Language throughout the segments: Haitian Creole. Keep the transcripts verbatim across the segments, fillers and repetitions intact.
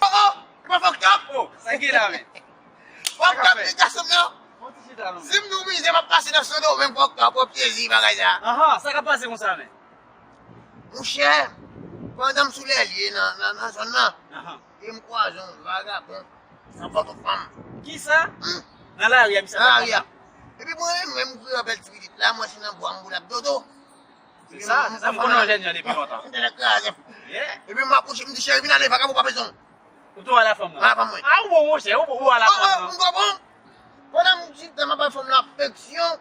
Oh, oh, mwen fòk tòp. Oh, sa gen la, men. Fòk tòp, li gason m nan. Si m nou mize, m ap pase nan Sendomeng, fòk tòp, wè plezi bagay sa. Aha, sa k ap pase konsa, men? Monchè, pandan m sou lèlye nan, nan, nan zòn nan, e m kwaze yon vagabon nan Pòtofanm. Kisa? Hmm. Nan lari a, misye nan lari a. Epi mwen menm, m vire bèl ti pitit la, mwen se nan bwa m boule ap dodo. Se sa, se sa m konnen yon jèn jan depi lontan. M te nan kraze. Yeah. Epi m apwoche, m di, "Cheri, vin ale, vagabon pa bezwen w." Ou tou a la fanm nan? A la fanm mwen. A, ou bon, monchè, ou bon, ou a la fanm nan. M bon, bon. Pandan m chita, m ap bay fanm nan afeksyon,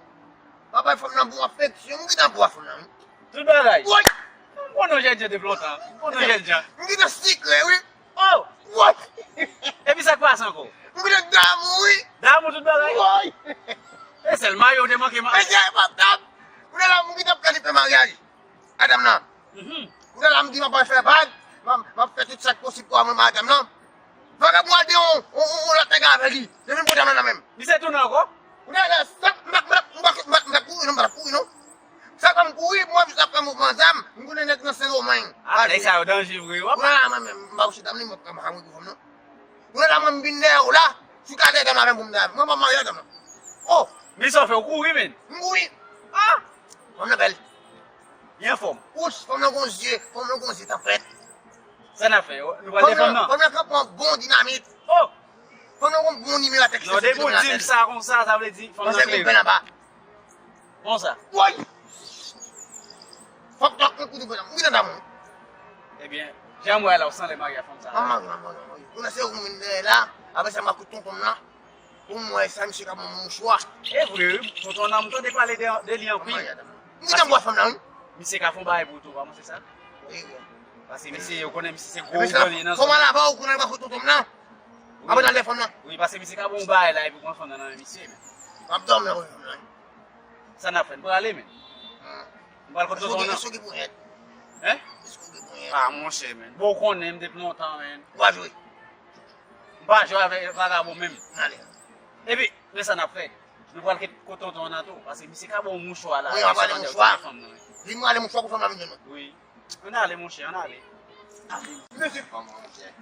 m ap bay fanm nan bon afeksyon, m gentan bwa fanm nan, wi. Tout bagay? Woy! M konnen yon jèn jan depi lontan. M konnen yon jèn jan. M gentan sikre, wi. Oh! Woy! Epi sa k pase ankò? M gentan damou, wi. Damou tout bagay? Woy! E sèl mayo ou te manke, man. Mesye, e pa tab. Kounye la, m gentan planife maryaj a dam nan. Mhm. Kounye la, m di m ap al fè bag, m ap, m ap fè tout sa k posib pou mwen, madanm nan. Vagabon al gen yon, yon, yon, yon lòt nèg avè li. Li vin pran dam nan nan men m. Misye tounen ankò? Kounye la, sa, m pa, m pa, m pa, m pa, m pa kouri non, m pa kouri non. Sa fè m kouri, mwen jis ap fè mouvman zam, m konnen nèg nan Sendomeng. Ah, nèg sa yo danje vre, w ap. Kounye la, mwen menm, m pa kouche dam li, mwen pa kouri pou fanm nan. Kounye la, mwen m vin dèyè w la, sou katè dam la, men pou m dam. Mwen pa marye a dam nan. Oh! Men sa w fè, w kouri, men? M kouri. Ah! Fanm nan bèl. Li anfòm. Wouch, fanm nan gon zye, fanm nan gon zye tanpèt. Sa n ap fè? Nou pral de fanm nan? Fanm nan ka pran bon dinamit. Oh! Fanm nan gon bon nimewo a tèks. Non, depi w di m sa konsa, sa vle di fanm nan klere. Fanm nan bèl anba. Bon sa. Woy! Fòk tòk mwen koute fanm nan. M gentan damou. Ebyen, jan m wè la, w sanble marye ak fanm sa. Manman, manman, manman. Kounye a se ou m vin dèyè la, apre sa m a koute tonton m nan. Pou m wè sa misye ka ban m mouchwa. E vre, wi. Tonton nan, m tande pale de, de li anpil. M gentan bwè fanm nan, wi. Misye ka fè yon bagay pou ou tou, pa mwen, se sa? Wi, wi. Paske misye, yo konnen misye se gwo zanmi nan zòn nan. Kòman l ava ou konnen l pa fout tonton m nan? Wi. Apre nan lè fanm nan. Wi, paske misye ka bon bagay la, epi pran fanm nan nan men misye, men. M ap dòmi nan fanm nan, wi. Sa n ap fè? Nou prale, men. Hmm. Nou pral kote tonton nan. Èske w gen ponyèt? Hein? Èske w gen ponyèt? Ah, monchè, men. Bon, ou konnen m depi lontan, men. Ou pa jwe? M pa jwe avèk vagabon menm. N ale. Epi, men sa n ap fè. Nou pral kote tonton an tou. Paske misye ka ba w mouchwa la. Wi, ann ale mouchwa. Li mwen ale mouchwa pou fanm nan vin jwenn mwen. Wi. Ann ale, monchè, ann ale. Mesye fanm, monchè.